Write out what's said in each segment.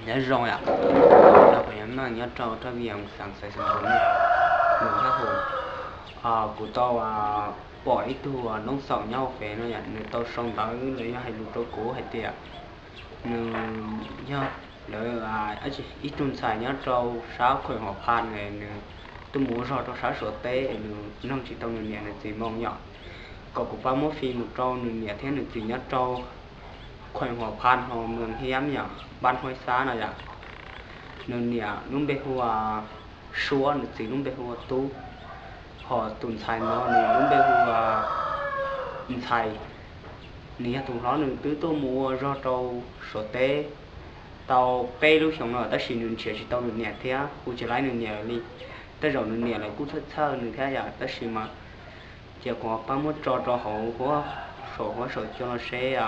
Nyob zoo yom, kuv yog Meej nyob rau raj vias xeev Xaiv Xeev Khuv na. Nws thiab hu, kuv tau pom ib tug noob xaum nyob hauv fev no yom, nws tau sau ntawv los yog hais lus rau kuv hais tias nws yog lawv ib tug ntxhais nyob rau sab Khuam Huam Phas, nws tuaj mus ua zog rau sab Suav teb es nws nug tsis tau nws niam nws txiv moo yom, kom kuv pab muab fij mus rau nws niam thiab nws txiv nyob rau Khuam Huam Phas ho Mees Hiab yom, npab Huaib Xab no yom. Nws niam lub npe hu ua Suab, nws txiv lub npe hu ua Tub, ho tus ntxhais no nws lub npe hu ua Ntxhais. Nws yog tus hlob, nws twb tuaj mus ua zog rau Suav teb tau peb lub xyoos no tab sis nws nrhiav tsis tau nws niam thiab hu tsis laib nws niam li. Tej zaum nws niam lawv kuj txhawj txhawj nws thiab yom, tab sis mas cia kuv pab muab tso rau hauv huab saum huab saum cua no seb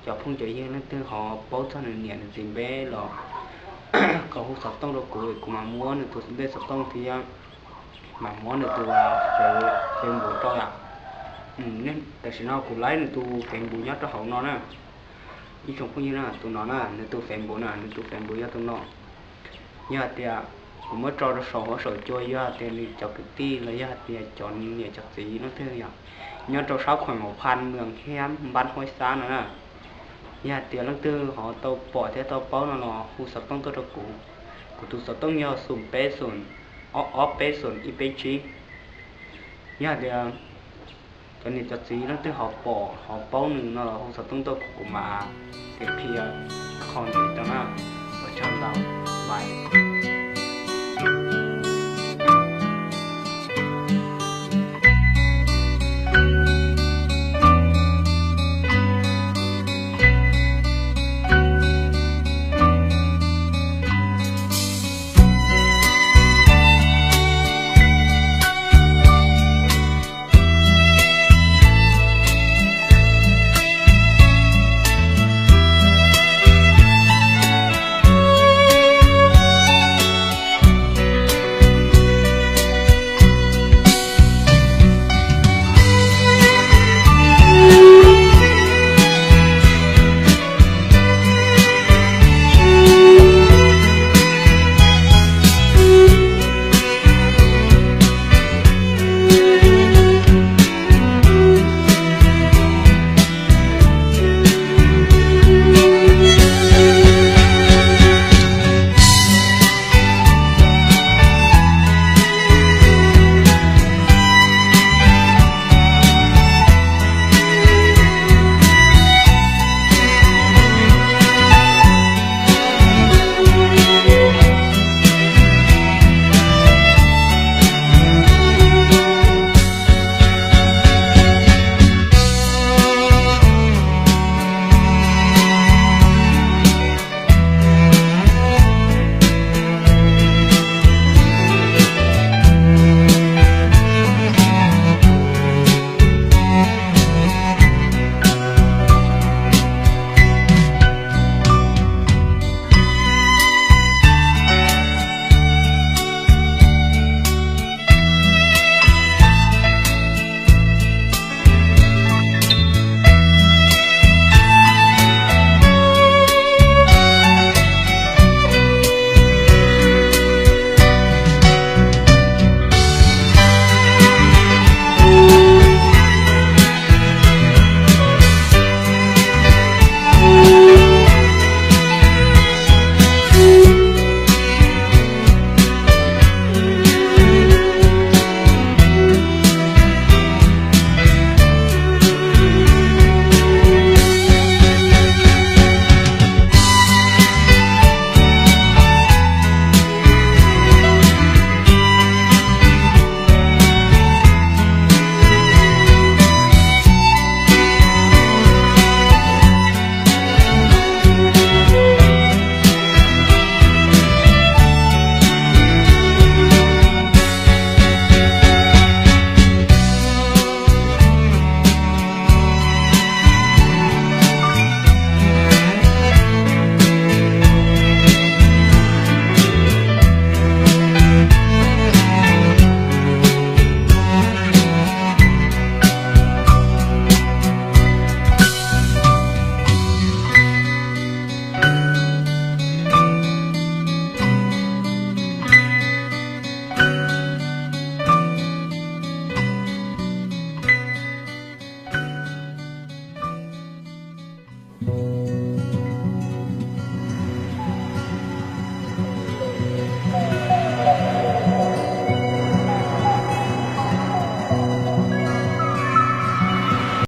cov phooj cov ywg leej twg ho paub txog nws niam nws txiv npe los kom hu xov tooj rau kuv, kuv mam muab nws tus npe xov tooj thiab mam muab nws tus Facebook rau yom. Tam sim no kuv laib nws tus Facebook nyob rau hauv no na. Ib tsoom phooj ywg na, tus no na, nws tus Facebook na, nws tus Facebook yog tus no. Yog hais tias kuv muab tso rau saum huab saum cua, yog hais tias nws cov kwv tij los yog hais tias cov niam cov txiv leej twg yog nyob rau sab Khuam Huam Phas, Mees Hiab, npab Huaib Xab no na, yog hais tias leej twg ho tau pom thiab tau paub no los hu xov tooj tuaj rau kuv. Kuv tus xov tooj yog xoom peb xoom ob ob peb xoom ib peb tsib. Yog hais tias cov niam cov txiv leej twg ho pom ho paub nws no los hu xov tooj tuaj kuv, kuv mam li qhia qhov ntxiv rau na. Ua tsaug ntau, bye.